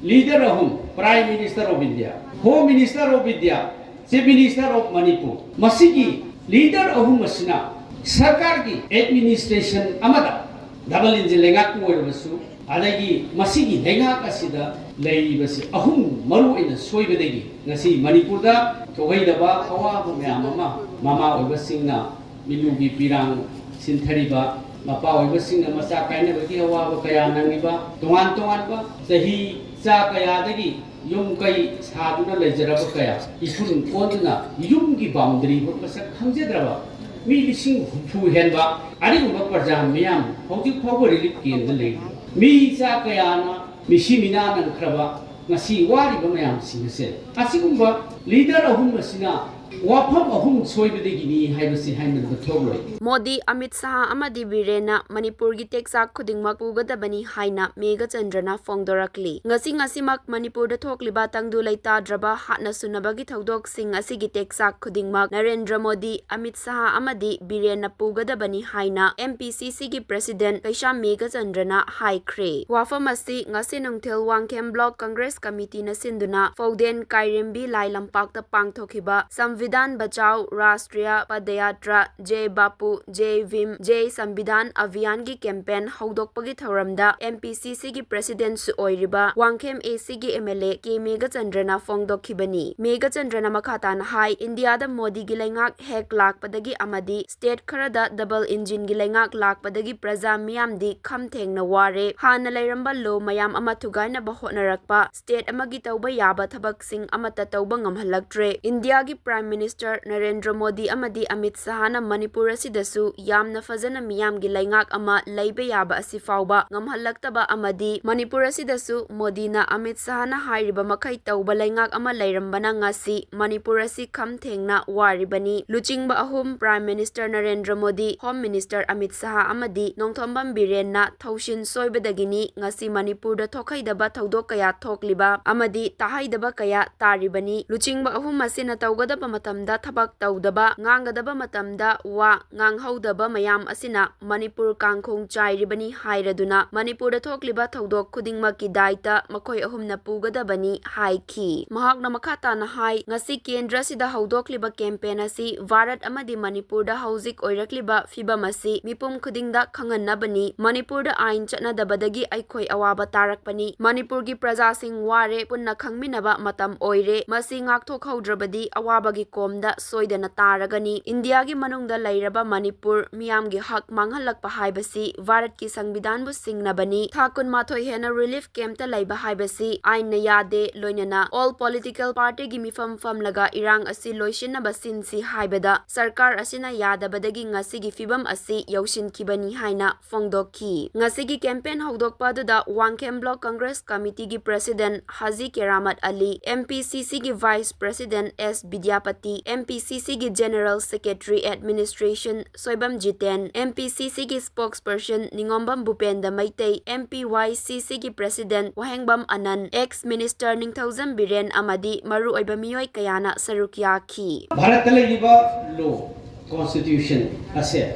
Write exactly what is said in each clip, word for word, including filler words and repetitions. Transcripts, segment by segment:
Leader ꯑꯍꯨꯝ, Prime Minister of India, Home Minister of India, Chief Minister of Manipur, ꯃꯁꯤꯒꯤ leader ꯑꯍꯨꯝ ꯑꯁꯤꯅ ꯁꯔꯀꯥꯔꯒꯤ administration ꯑꯃꯗ double engine ꯂꯩꯉꯥꯛꯄꯨ ꯑꯣꯏꯔꯕꯁꯨ, ꯑꯗꯒꯤ ꯃꯁꯤꯒꯤ ꯂꯩꯉꯥꯛ ꯑꯁꯤꯗ ꯂꯩꯔꯤꯕꯁꯤ ꯑꯍꯨꯝ ꯃꯔꯨ ꯑꯣꯏꯅ ꯁꯣꯏꯕꯗꯒꯤ ꯉꯁꯤ ꯃꯅꯤꯄꯨꯔꯗ ꯊꯣꯛꯍꯩꯗꯕ ꯑꯋꯥꯕ ꯃꯌꯥꯝ ꯑꯃ ꯃꯃꯥ ꯑꯣꯏꯕꯁꯤꯡꯅ ꯃꯤꯅꯨꯒꯤ ꯄꯤꯔꯥꯡ ꯁꯤꯟꯊꯔꯤꯕ, ꯃꯄꯥ ꯑꯣꯏꯕꯁꯤꯡꯅ ꯃꯆꯥ ꯀꯥꯏꯅꯕꯒꯤ ꯑꯋꯥꯕ ꯀꯌꯥ ꯅꯪꯂꯤꯕ, ꯇꯣꯉꯥꯟ ꯇꯣꯉꯥꯟꯕ ꯆꯍꯤ ꯆꯥ ꯀꯌꯥꯗꯒꯤ ꯌꯨꯝ ꯀꯩ ꯁꯥꯗꯨꯅ ꯂꯩꯖꯔꯕ ꯀꯌꯥ, ꯏꯐꯨꯟ ꯀꯣꯟꯗꯨꯅ ꯌꯨꯝꯒꯤ boundary ꯐꯥꯎ ꯃꯁꯛ ꯈꯪꯖꯗ꯭ꯔꯕ ꯃꯤ ꯂꯤꯁꯤꯡ ꯍꯨꯝꯐꯨ ꯍꯦꯟꯕ ꯑꯔꯤꯒꯨꯝꯕ ꯄ꯭ꯔꯖꯥ ꯃꯤꯌꯥꯝ ꯍꯧꯖꯤꯛ ꯐꯥꯎꯕ relief camp ꯇ ꯂꯩꯔꯤ꯫ ꯃꯤ ꯆꯥ ꯀꯌꯥꯅ ꯃꯤꯁꯤ ꯃꯤꯅꯥ ꯅꯪꯈ꯭ꯔꯕ ꯉꯁꯤ ꯋꯥꯔꯤꯕ ꯃꯌꯥꯝꯁꯤꯡ ꯑꯁꯦ ꯑꯁꯤꯒꯨꯝꯕ leader ꯑꯍꯨꯝ ꯑꯁꯤꯅ ꯋꯥꯐꯝ ꯑꯍꯨꯝ ꯁꯣꯏꯕꯗꯒꯤꯅꯤ ꯍꯥꯏꯕꯁꯤ ꯍꯥꯏꯃꯟꯕ ꯊꯣꯛꯂꯣꯏ꯫ ꯃꯣꯗꯤ, ꯑꯃꯤꯠ ꯁꯥꯍ ꯑꯃꯗꯤ ꯕꯤꯔꯦꯟꯅ ꯃꯅꯤꯄꯨꯔꯒꯤ ꯇꯦꯛꯆꯥꯛ ꯈꯨꯗꯤꯡꯃꯛ ꯄꯨꯒꯗꯕꯅꯤ ꯍꯥꯏꯅ ꯃꯦꯘꯆꯟꯗ꯭ꯔꯅ ꯐꯣꯡꯗꯣꯔꯛꯂꯤ꯫ ꯉꯁꯤ ꯉꯁꯤꯃꯛ ꯃꯅꯤꯄꯨꯔꯗ ꯊꯣꯛꯂꯤꯕ ꯇꯪꯗꯨ ꯂꯩꯇꯥꯗ꯭ꯔꯕ ꯍꯥꯠꯅ ꯁꯨꯅꯕꯒꯤ ꯊꯧꯗꯣꯛꯁꯤꯡ ꯑꯁꯤꯒꯤ ꯇꯦꯛꯆꯥꯛ ꯈꯨꯗꯤꯡꯃꯛ ꯅꯔꯦꯟꯗ꯭ꯔ ꯃꯣꯗꯤ, ꯑꯃꯤꯠ ꯁꯥꯍ ꯑꯃꯗꯤ ꯕꯤꯔꯦꯟꯅ ꯄꯨꯒꯗꯕꯅꯤ ꯍꯥꯏꯅ M P C C ꯒꯤ President ꯀꯩꯁꯥꯝ ꯃꯦꯘꯆꯟꯗ꯭ꯔꯅ ꯍꯥꯏꯈ꯭ꯔꯦ꯫ ꯋꯥꯐꯝ ꯑꯁꯤ ꯉꯁꯤ ꯅꯨꯡꯊꯤꯜ ꯋꯥꯡꯈꯦꯝ Block Congress Committee ꯅ ꯁꯤꯟꯗꯨꯅ ꯐꯧꯗꯦꯟ ꯀꯥꯏꯔꯦꯝꯕꯤ ꯂꯥꯏ ꯂꯝꯄꯥꯛꯇ ꯄꯥꯡꯊꯣꯛꯈꯤꯕ ꯁꯝꯕꯤꯙꯥꯟ ꯕꯆꯥꯎ ꯔꯥꯁꯇ꯭ꯔꯤꯌꯥ ꯄꯗꯌꯥꯇ꯭ꯔꯥ, ꯖꯦ ꯕꯥꯄꯨ, ꯖꯦ ꯚꯤꯝ, ꯖꯦ ꯁꯝꯕꯤꯙꯥꯟ ꯑꯚꯤꯌꯥꯟꯒꯤ campaign ꯍꯧꯗꯣꯛꯄꯒꯤ ꯊꯧꯔꯝꯗ M P C C ꯒꯤ President ꯁꯨ ꯑꯣꯏꯔꯤꯕ ꯋꯥꯡꯈꯦꯝ A C ꯒꯤ M L A ꯀꯦ ꯃꯦꯘꯆꯟꯗ꯭ꯔꯅ ꯐꯣꯡꯗꯣꯛꯈꯤꯕꯅꯤ꯫ ꯃꯦꯘꯆꯟꯗ꯭ꯔꯅ ꯃꯈꯥ ꯇꯥꯅ ꯍꯥꯏ, ꯏꯟꯗꯤꯌꯥꯗ ꯃꯣꯗꯤꯒꯤ ꯂꯩꯉꯥꯛ ꯍꯦꯛ ꯂꯥꯛꯄꯗꯒꯤ ꯑꯃꯗꯤ state ꯈꯔꯗ double engine ꯒꯤ ꯂꯩꯉꯥꯛ ꯂꯥꯛꯄꯗꯒꯤ ꯄ꯭ꯔꯖꯥ ꯃꯤꯌꯥꯝꯗꯤ ꯈꯝ ꯊꯦꯡꯅ ꯋꯥꯔꯦ꯫ ꯍꯥꯟꯅ ꯂꯩꯔꯝꯕ law ꯃꯌꯥꯝ ꯑꯃ ꯊꯨꯒꯥꯏꯅꯕ ꯍꯣꯠꯅꯔꯛꯄ, state ꯑꯃꯒꯤ ꯇꯧꯕ ꯌꯥꯕ ꯊꯕꯛꯁꯤꯡ ꯑꯃꯠꯇ ꯇꯧꯕ ꯉꯝꯍꯜꯂꯛꯇ꯭ꯔꯦ꯫ ꯏꯟꯗꯤꯌꯥꯒꯤ Prime Minister ꯅꯔꯦꯟꯗ꯭ꯔ ꯃꯣꯗꯤ ꯑꯃꯗꯤ ꯑꯃꯤꯠ ꯁꯥꯍꯅ ꯃꯅꯤꯄꯨꯔ ꯑꯁꯤꯗꯁꯨ ꯌꯥꯝꯅ ꯐꯖꯅ ꯃꯤꯌꯥꯝꯒꯤ ꯂꯩꯉꯥꯛ ꯑꯃ ꯂꯩꯕ ꯌꯥꯕ ꯑꯁꯤ ꯐꯥꯎꯕ ꯉꯝꯍꯜꯂꯛꯇꯕ ꯑꯃꯗꯤ ꯃꯅꯤꯄꯨꯔ ꯑꯁꯤꯗꯁꯨ ꯃꯣꯗꯤꯅ ꯑꯃꯤꯠ ꯁꯥꯍꯅ ꯍꯥꯏꯔꯤꯕ ꯃꯈꯩ ꯇꯧꯕ ꯂꯩꯉꯥꯛ ꯑꯃ ꯂꯩꯔꯝꯕꯅ ꯉꯁꯤ ꯃꯅꯤꯄꯨꯔ ꯑꯁꯤ ꯈꯝ ꯊꯦꯡꯅ ꯋꯥꯔꯤꯕꯅꯤ꯫ ꯂꯨꯆꯤꯡꯕ ꯑꯍꯨꯝ, Prime Minister Narendra Modi, Home Minister Amit Shah ꯑꯃꯗꯤ ꯅꯣꯡꯊꯣꯝꯕꯝ ꯕꯤꯔꯦꯟꯅ ꯊꯧꯁꯤꯟ ꯁꯣꯏꯕꯗꯒꯤꯅꯤ ꯉꯁꯤ ꯃꯅꯤꯄꯨꯔꯗ ꯊꯣꯛꯍꯩꯗꯕ ꯊꯧꯗꯣꯛ ꯀꯌꯥ ꯊꯣꯛꯂꯤꯕ ꯑꯃꯗꯤ ꯇꯥꯍꯩꯗꯕ ꯀꯌꯥ ꯇꯥꯔꯤꯕꯅꯤ꯫ ꯂꯨꯆꯤꯡꯕ ꯑꯍꯨꯝ ꯑꯁꯤꯅ ꯇꯧꯒꯗꯕ ꯃꯇꯝꯗ ꯊꯕꯛ ꯇꯧꯗꯕ, ꯉꯥꯡꯒꯗꯕ ꯃꯇꯝꯗ ꯋꯥ ꯉꯥꯡꯍꯧꯗꯕ ꯃꯌꯥꯝ ꯑꯁꯤꯅ ꯃꯅꯤꯄꯨꯔ ꯀꯥꯡꯈꯣꯡ ꯆꯥꯏꯔꯤꯕꯅꯤ ꯍꯥꯏꯔꯗꯨꯅ ꯃꯅꯤꯄꯨꯔꯗ ꯊꯣꯛꯂꯤꯕ ꯊꯧꯗꯣꯛ ꯈꯨꯗꯤꯡꯃꯛꯀꯤ ꯗꯥꯏꯇ ꯃꯈꯣꯏ ꯑꯍꯨꯝꯅ ꯄꯨꯒꯗꯕꯅꯤ ꯍꯥꯏꯈꯤ꯫ ꯃꯍꯥꯛꯅ ꯃꯈꯥ ꯇꯥꯅ ꯍꯥꯏ, ꯉꯁꯤ ꯀꯦꯟꯗ꯭ꯔꯁꯤꯗ ꯍꯧꯗꯣꯛꯂꯤꯕ ꯀꯦꯝꯄꯦꯟ ꯑꯁꯤ ꯚꯥꯔꯠ ꯑꯃꯗꯤ ꯃꯅꯤꯄꯨꯔꯗ ꯍꯧꯖꯤꯛ ꯑꯣꯏꯔꯛꯂꯤꯕ ꯐꯤꯕꯝ ꯑꯁꯤ ꯃꯤꯄꯨꯝ ꯈꯨꯗꯤꯡꯗ ꯈꯪꯍꯟꯅꯕꯅꯤ꯫ ꯃꯅꯤꯄꯨꯔꯗ ꯑꯥꯏꯟ ꯆꯠꯅꯗꯕꯗꯒꯤ ꯑꯩꯈꯣꯏ ꯑꯋꯥꯕ ꯇꯥꯔꯛꯄꯅꯤ꯫ ꯃꯅꯤꯄꯨꯔꯒꯤ ꯄ꯭ꯔꯖꯥꯁꯤꯡ ꯋꯥꯔꯦ, ꯄꯨꯟꯅ ꯈꯪꯃꯤꯟꯅꯕ ꯃꯇꯝ ꯑꯣꯏꯔꯦ꯫ ꯃꯁꯤ ꯉꯥꯛꯊꯣꯛꯍꯧꯗ꯭ꯔꯕꯗꯤ ꯑꯋꯥꯕꯒꯤ ꯀꯣꯝꯗ ꯁꯣꯏꯗꯅ ꯇꯥꯔꯒꯅꯤ꯫ ꯏꯟꯗꯤꯌꯥꯒꯤ ꯃꯅꯨꯡꯗ ꯂꯩꯔꯕ ꯃꯅꯤꯄꯨꯔ ꯃꯤꯌꯥꯝꯒꯤ ꯍꯛ ꯃꯥꯡꯍꯜꯂꯛꯄ ꯍꯥꯏꯕꯁꯤ ꯚꯥꯔꯠꯀꯤ ꯁꯪꯕꯤꯙꯥꯟꯕꯨ ꯁꯤꯡꯅꯕꯅꯤ꯫ ꯊꯥ ꯀꯨꯟꯃꯥꯊꯣꯏ ꯍꯦꯟꯅ ꯔꯤꯂꯤꯐ ꯀꯦꯝꯞꯇ ꯂꯩꯕ ꯍꯥꯏꯕꯁꯤ ꯑꯥꯏꯟꯅ ꯌꯥꯗꯦ꯫ ꯂꯣꯏꯅꯅ ꯑꯣꯜ ꯄꯣꯂꯤꯇꯤꯀꯦꯜ ꯄꯥꯔꯇꯤꯒꯤ ꯃꯤꯐꯝ ꯐꯝꯂꯒ ꯏꯔꯥꯡ ꯑꯁꯤ ꯂꯣꯏꯁꯤꯟꯅꯕ ꯁꯤꯟꯁꯤ ꯍꯥꯏꯕꯗ ꯁꯔꯀꯥꯔ ꯑꯁꯤꯅ ꯌꯥꯗꯕꯗꯒꯤ ꯉꯁꯤꯒꯤ ꯐꯤꯕꯝ ꯑꯁꯤ ꯌꯧꯁꯤꯟꯈꯤꯕꯅꯤ ꯍꯥꯏꯅ ꯐꯣꯡꯗꯣꯛꯈꯤ꯫ ꯉꯁꯤꯒꯤ ꯀꯦꯝꯄꯦꯟ ꯍꯧꯗꯣꯛꯄ ꯑꯗꯨꯗ ꯋꯥꯡꯈꯦꯝ ꯕ꯭ꯂꯣꯛ ꯀꯪꯒ꯭ꯔꯦꯁ ꯀꯃꯤꯇꯤꯒꯤ ꯄ꯭ꯔꯁꯤꯗꯦꯟꯠ ꯍꯥꯖꯤ ꯀꯦꯔꯥꯃꯠ ꯑꯂꯤ, ꯑꯦꯝ ꯄꯤ ꯁꯤ ꯁꯤꯒꯤ ꯚꯥꯏꯁ ꯄ꯭ꯔꯁꯤꯗꯦꯟꯠ ꯑꯦꯁ ꯕꯤꯗ꯭ꯌꯥꯄꯇꯤ, ꯑꯦꯝ ꯄꯤ ꯁꯤ ꯁꯤꯒꯤ general secretary administration Soibam Jiten, M P ꯁꯤ ꯁꯤꯒꯤ ꯁ꯭ꯄꯣꯛꯁꯄꯔꯁꯟ ꯅꯤꯉꯣꯝꯕꯝ ꯚꯨꯄꯦꯟꯗ ꯃꯩꯇꯩ, ꯑꯦꯝ ꯄꯤ ꯋꯥꯏ ꯁꯤ ꯁꯤꯒꯤ ꯄ꯭ꯔꯁꯤꯗꯦꯟꯠ ꯋꯥꯍꯦꯡꯕꯝ ꯑꯅꯟ, ꯑꯦꯛꯁ ꯃꯤꯅꯤꯁꯇꯔ ꯅꯤꯡꯊꯧꯖꯝ ꯕꯤꯔꯦꯟ ꯑꯃꯗꯤ ꯃꯔꯨꯑꯣꯏꯕ ꯃꯤꯑꯣꯏ ꯀꯌꯥꯅ ꯁꯔꯨꯛ ꯌꯥꯈꯤ꯫ ꯚꯥꯔꯠꯇ ꯂꯩꯔꯤꯕ ꯂꯣ ꯀꯣꯟꯁꯇꯤꯇ꯭ꯌꯨꯁꯟ ꯑꯁꯦ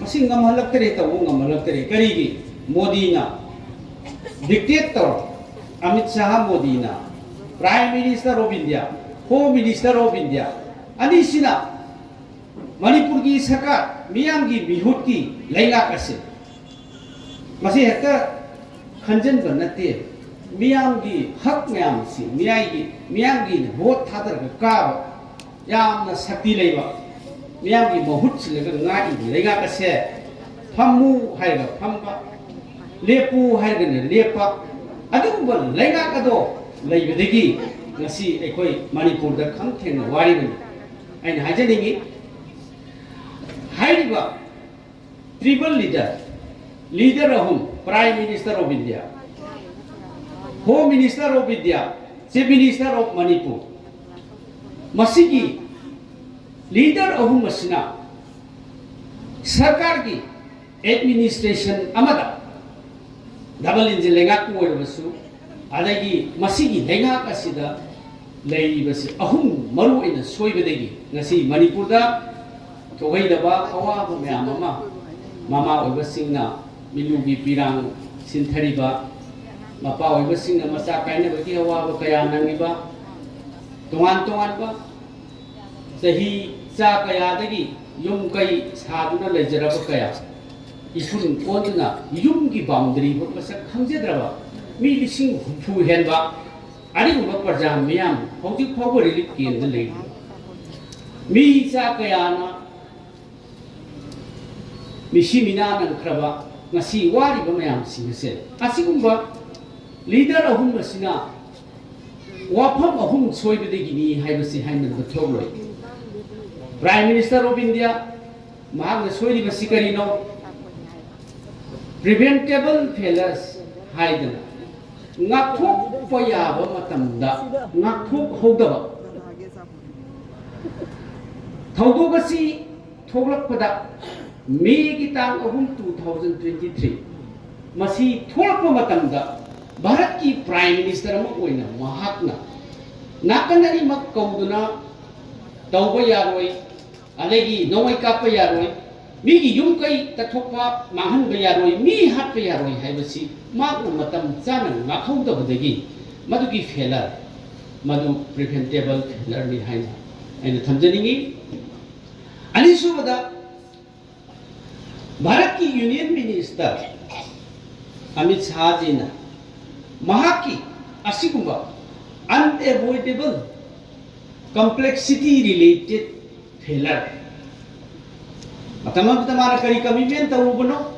ꯃꯁꯤ ꯉꯝꯍꯜꯂꯛꯇꯔꯦ, ꯇꯧꯕ ꯉꯝꯍꯜꯂꯛꯇꯔꯦ꯫ ꯀꯔꯤꯒꯤ? ꯃꯣꯗꯤꯅ ꯗꯤꯛꯇꯦꯠ ꯇꯧꯔ, ꯑꯃꯤꯠ ꯁꯥꯍ ꯃꯣꯗꯤꯅ, Prime Minister of India, Home Minister of India ꯑꯅꯤꯁꯤꯅ ꯃꯅꯤꯄꯨꯔꯒꯤ ꯁꯔꯀꯥꯔ, ꯃꯤꯌꯥꯝꯒꯤ ꯃꯤꯍꯨꯠꯀꯤ ꯂꯩꯉꯥꯛ ꯑꯁꯦ ꯃꯁꯤ ꯍꯦꯛꯇ ꯈꯟꯖꯟꯕ ꯅꯠꯇꯦ꯫ ꯃꯤꯌꯥꯝꯒꯤ ꯍꯛ ꯃꯌꯥꯝ ꯑꯁꯤ, ꯃꯤꯌꯥꯝꯒꯤ, ꯃꯤꯌꯥꯝꯒꯤ ꯚꯣꯠ ꯊꯥꯗꯔꯒ ꯀꯥꯕ, ꯌꯥꯝꯅ ꯁꯛꯇꯤ ꯂꯩꯕ, ꯃꯤꯌꯥꯝꯒꯤ ꯃꯍꯨꯠ ꯁꯤꯜꯂꯒ ꯉꯥꯛꯏꯕ ꯂꯩꯉꯥꯛ ꯑꯁꯦ ꯐꯝꯃꯨ ꯍꯥꯏꯔꯒ ꯐꯝꯕ, ꯂꯦꯞꯄꯨ ꯍꯥꯏꯔꯒꯅ ꯂꯦꯞꯄ, ꯑꯗꯨꯒꯨꯝꯕ ꯂꯩꯉꯥꯛ ꯑꯗꯣ ꯂꯩꯕꯗꯒꯤ ꯉꯁꯤ ꯑꯩꯈꯣꯏ ꯃꯅꯤꯄꯨꯔꯗ ꯈꯝ ꯊꯦꯡꯅ ꯋꯥꯔꯤꯕꯅꯤ꯫ ꯑꯩꯅ ꯍꯥꯏꯖꯅꯤꯡꯉꯤ, ꯍꯥꯏꯔꯤꯕ ꯇ꯭ꯔꯤꯕꯜ ꯂꯤꯗꯔ, ꯂꯤꯗꯔ ꯑꯍꯨꯝ, Prime Minister of India, Home Minister of India, Chief Minister of Manipur, ꯃꯁꯤꯒꯤ ꯂꯤꯗꯔ ꯑꯍꯨꯝ ꯑꯁꯤꯅ ꯁꯔꯀꯥꯔꯒꯤ ꯑꯦꯗꯃꯤꯅꯤꯁꯇ꯭ꯔꯦꯁꯟ ꯑꯃꯗ, ꯗꯕꯜ ꯏꯟꯖꯤꯟ ꯂꯩꯉꯥꯛꯄꯨ ꯑꯣꯏꯔꯕꯁꯨ, ꯑꯗꯒꯤ ꯃꯁꯤꯒꯤ ꯂꯩꯉꯥꯛ ꯑꯁꯤꯗ ꯂꯩꯔꯤꯕꯁꯤ ꯑꯍꯨꯝ ꯃꯔꯨ ꯑꯣꯏꯅ ꯁꯣꯏꯕꯗꯒꯤ ꯉꯁꯤ ꯃꯅꯤꯄꯨꯔꯗ ꯊꯣꯛꯍꯩꯗꯕ ꯑꯋꯥꯕ ꯃꯌꯥꯝ ꯑꯃ, ꯃꯃꯥ ꯑꯣꯏꯕꯁꯤꯡꯅ ꯃꯤꯂꯨꯒꯤ ꯄꯤꯔꯥꯡ ꯁꯤꯟꯊꯔꯤꯕ, ꯃꯄꯥ ꯑꯣꯏꯕꯁꯤꯡꯅ ꯃꯆꯥ ꯀꯥꯏꯅꯕꯒꯤ ꯑꯋꯥꯕ ꯀꯌꯥ ꯅꯪꯂꯤꯕ, ꯇꯣꯉꯥꯟ ꯇꯣꯉꯥꯟꯕ ꯆꯍꯤ ꯆꯥ ꯀꯌꯥꯗꯒꯤ ꯌꯨꯝ ꯀꯩ ꯁꯥꯗꯨꯅ ꯂꯩꯖꯔꯕ ꯀꯌꯥ, ꯏꯐꯨꯟ ꯑꯣꯟꯗꯨꯅ ꯌꯨꯝꯒꯤ ꯕꯥꯎꯟꯗꯔꯤ ꯐꯥꯎ ꯃꯁꯛ ꯈꯪꯖꯗ꯭ꯔꯕ ꯃꯤ ꯂꯤꯁꯤꯡ ꯍꯨꯝꯐꯨ ꯍꯦꯟꯕ ꯑꯗꯨꯒꯨꯝꯕ ꯄ꯭ꯔꯖꯥ ꯃꯤꯌꯥꯝ ꯍꯧꯖꯤꯛ ꯐꯥꯎꯕ ꯔꯤꯂꯤꯐ ꯀꯦꯝꯗ ꯂꯩꯔꯤ꯫ ꯃꯤ ꯆꯥ ꯀꯌꯥꯅ ꯃꯤꯁꯤ ꯃꯤꯅꯥ ꯅꯪꯈ꯭ꯔꯕ ꯉꯁꯤ ꯋꯥꯔꯤꯕ ꯃꯌꯥꯝꯁꯤꯡ ꯑꯁꯦ ꯑꯁꯤꯒꯨꯝꯕ ꯂꯤꯗꯔ ꯑꯍꯨꯝ ꯑꯁꯤꯅ ꯋꯥꯐꯝ ꯑꯍꯨꯝ ꯁꯣꯏꯕꯗꯒꯤꯅꯤ ꯍꯥꯏꯕꯁꯤ ꯍꯥꯏꯅꯕ ꯊꯣꯛꯂꯣꯏ꯫ Prime Minister of India ꯃꯍꯥꯛꯅ ꯁꯣꯏꯔꯤꯕꯁꯤ ꯀꯔꯤꯅꯣ? Preventable failures ꯍꯥꯏꯗꯅ ꯉꯥꯛꯊꯣꯛꯄ ꯌꯥꯕ ꯃꯇꯝꯗ ꯉꯥꯛꯊꯣꯛꯍꯧꯗꯕ꯫ ꯊꯧꯗꯣꯛ ꯑꯁꯤ ꯊꯣꯛꯂꯛꯄꯗ ꯃꯦꯒꯤ ꯇꯥꯡ ꯑꯍꯨꯝ, two thousand twenty three, ꯃꯁꯤ ꯊꯣꯛꯂꯛꯄ ꯃꯇꯝꯗ ꯚꯥꯔꯠꯀꯤ Prime Minister ꯑꯃ ꯑꯣꯏꯅ ꯃꯍꯥꯛꯅ ꯅꯥꯀꯟ ꯑꯅꯤꯃꯛ ꯀꯧꯗꯨꯅ ꯇꯧꯕ ꯌꯥꯔꯣꯏ, ꯑꯗꯒꯤ ꯅꯣꯡꯃꯩ ꯀꯥꯞꯄ ꯌꯥꯔꯣꯏ, ꯃꯤꯒꯤ ꯌꯨꯝ ꯀꯩ ꯇꯛꯊꯣꯛꯄ ꯃꯥꯡꯍꯟꯕ ꯌꯥꯔꯣꯏ, ꯃꯤ ꯍꯥꯠꯄ ꯌꯥꯔꯣꯏ ꯍꯥꯏꯕꯁꯤ ꯃꯍꯥꯛꯅ ꯃꯇꯝ ꯆꯥꯅ ꯉꯥꯛꯍꯧꯗꯕꯗꯒꯤ ꯃꯗꯨꯒꯤ failure, ꯃꯗꯨ preventable failure ꯅꯤ ꯍꯥꯏꯅ ꯑꯩꯅ ꯊꯝꯖꯅꯤꯡꯏ꯫ ꯑꯅꯤꯁꯨꯕꯗ, ꯚꯥꯔꯠꯀꯤ Union Minister ꯑꯃꯤꯠ ꯁꯥꯍꯖꯤꯅ ꯃꯍꯥꯛꯀꯤ ꯑꯁꯤꯒꯨꯝꯕ unavoidable complexity related failure, ꯃꯇꯝ ꯑꯃꯗ ꯃꯥꯅ ꯀꯔꯤ commitment ꯇꯧꯔꯨꯕꯅꯣ,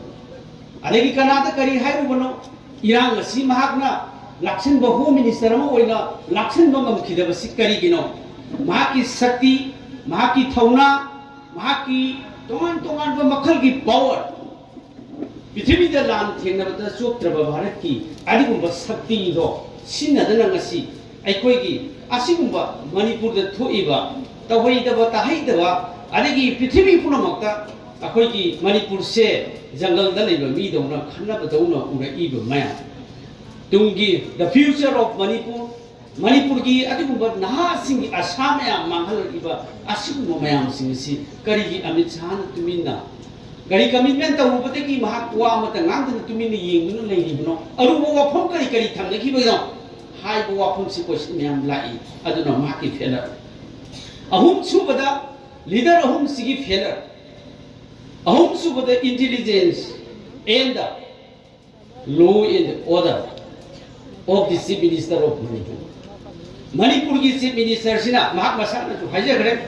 ꯑꯗꯒꯤ ꯀꯅꯥꯗ ꯀꯔꯤ ꯍꯥꯏꯔꯨꯕꯅꯣ, ꯏꯔꯥꯡ ꯑꯁꯤ ꯃꯍꯥꯛꯅ ꯂꯥꯛꯁꯤꯟꯕ, Home Minister ꯑꯃ ꯑꯣꯏꯅ ꯂꯥꯛꯁꯤꯟꯕ ꯉꯝꯈꯤꯗꯕꯁꯤ ꯀꯔꯤꯒꯤꯅꯣ? ꯃꯍꯥꯛꯀꯤ ꯁꯛꯇꯤ, ꯃꯍꯥꯛꯀꯤ ꯊꯧꯅꯥ, ꯃꯍꯥꯛꯀꯤ ꯇꯣꯉꯥꯟ ꯇꯣꯉꯥꯟꯕ ꯃꯈꯜꯒꯤ power, ꯄ꯭ꯔꯤꯊꯤꯕꯤꯗ ꯂꯥꯟ ꯊꯦꯡꯅꯕꯗ ꯆꯣꯛꯇ꯭ꯔꯕ ꯚꯥꯔꯠꯀꯤ ꯑꯗꯨꯒꯨꯝꯕ ꯁꯛꯇꯤꯗꯣ ꯁꯤꯖꯤꯟꯅꯗꯅ ꯉꯁꯤ ꯑꯩꯈꯣꯏꯒꯤ ꯑꯁꯤꯒꯨꯝꯕ ꯃꯅꯤꯄꯨꯔꯗ ꯊꯣꯛꯏꯕ ꯇꯧꯍꯩꯗꯕ ꯇꯥꯍꯩꯗꯕ, ꯑꯗꯒꯤ ꯄ꯭ꯔꯤꯊꯤꯕꯤ ꯄꯨꯝꯅꯃꯛꯇ ꯑꯩꯈꯣꯏꯒꯤ ꯃꯅꯤꯄꯨꯔꯁꯦ ꯖꯪꯒꯜꯗ ꯂꯩꯕ ꯃꯤꯗꯧꯅ ꯈꯟꯅꯕꯗꯧꯅ ꯎꯔꯛꯏꯕ ꯃꯌꯥꯝ, ꯇꯨꯡꯒꯤ the future of Manipur, ꯃꯅꯤꯄꯨꯔꯒꯤ ꯑꯗꯨꯒꯨꯝꯕ ꯅꯍꯥꯁꯤꯡꯒꯤ ꯑꯁꯥ ꯃꯌꯥꯝ ꯃꯥꯡꯍꯜꯂꯛꯂꯤꯕ ꯑꯁꯤꯒꯨꯝꯕ ꯃꯌꯥꯝꯁꯤꯡ ꯑꯁꯤ ꯀꯔꯤꯒꯤ ꯑꯃꯤꯠ ꯁꯥꯍꯅ ꯇꯨꯃꯤꯟꯅ ꯒꯥꯔꯤ ꯀꯃꯤꯠꯃꯦꯟ ꯇꯧꯔꯨꯕꯗꯒꯤ ꯃꯍꯥꯛ ꯋꯥ ꯑꯃꯠꯇ ꯉꯥꯡꯗꯅ ꯇꯨꯃꯤꯟꯅ ꯌꯦꯡꯗꯨꯅ ꯂꯩꯔꯤꯕꯅꯣ? ꯑꯔꯨꯕ ꯋꯥꯐꯝ ꯀꯔꯤ ꯀꯔꯤ ꯊꯝꯅꯈꯤꯕꯒꯤꯅꯣ ꯍꯥꯏꯕ ꯋꯥꯐꯝꯁꯤ ꯀꯣꯏꯁꯟ ꯃꯌꯥꯝ ꯂꯥꯛꯏ꯫ ꯑꯗꯨꯅ ꯃꯍꯥꯛꯀꯤ ꯐꯦꯂꯔ꯫ ꯑꯍꯨꯝ ꯁꯨꯕꯗ, ꯂꯤꯗꯔ ꯑꯍꯨꯝꯁꯤꯒꯤ ꯐꯦꯂꯔ꯫ ꯑꯍꯨꯝ ꯁꯨꯕꯗ, intelligence and law and order of the Chief Minister of Manipur꯫ ꯃꯅꯤꯄꯨꯔꯒꯤ ꯆꯤꯐ ꯃꯤꯅꯤꯁꯇꯔꯁꯤꯅ ꯃꯍꯥꯛ ꯃꯁꯥꯅꯁꯨ ꯍꯥꯏꯖꯈ꯭ꯔꯦ,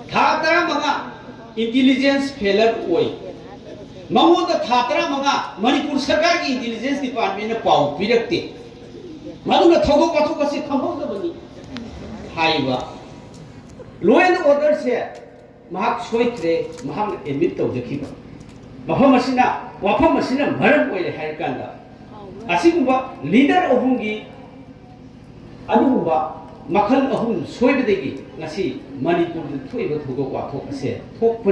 ꯊꯥ ꯇꯔꯥꯃꯉꯥ ꯏꯟꯇꯤꯂꯤꯖꯦꯟꯁ ꯐꯦꯂꯔ ꯑꯣꯏ꯫ ꯃꯉꯣꯟꯗ ꯊꯥ ꯇꯔꯥꯃꯉꯥ ꯃꯅꯤꯄꯨꯔ ꯁꯔꯀꯥꯔꯒꯤ ꯏꯟꯇꯤꯂꯤꯖꯦꯟꯁ ꯗꯤꯄꯥꯔꯠꯃꯦꯟꯅ ꯄꯥꯎ ꯄꯤꯔꯛꯇꯦ꯫ ꯃꯗꯨꯅ ꯊꯧꯗꯣꯛ ꯋꯥꯊꯣꯛ ꯑꯁꯤ ꯈꯪꯍꯧꯗꯕꯅꯤ ꯍꯥꯏꯕ꯫ ꯂꯣ ꯑꯦꯟ ꯑꯣꯔꯗꯔꯁꯦ ꯃꯍꯥꯛ ꯁꯣꯏꯈ꯭ꯔꯦ, ꯃꯍꯥꯛꯅ ꯑꯦꯗꯃꯤꯠ ꯇꯧꯖꯈꯤꯕ꯫ ꯃꯐꯝ ꯑꯁꯤꯅ, ꯋꯥꯐꯝ ꯑꯁꯤꯅ ꯃꯔꯝ ꯑꯣꯏꯔꯦ ꯍꯥꯏꯔꯀꯥꯟꯗ, ꯑꯁꯤꯒꯨꯝꯕ ꯂꯤꯗꯔ ꯑꯍꯨꯝꯒꯤ ꯑꯗꯨꯒꯨꯝꯕ ꯃꯈꯜ ꯑꯍꯨꯝ ꯁꯣꯏꯕꯗꯒꯤ ꯉꯁꯤ ꯃꯅꯤꯄꯨꯔꯗ ꯊꯣꯛꯏꯕ ꯊꯧꯗꯣꯛ ꯋꯥꯊꯣꯛ ꯑꯁꯦ ꯊꯣꯛꯄ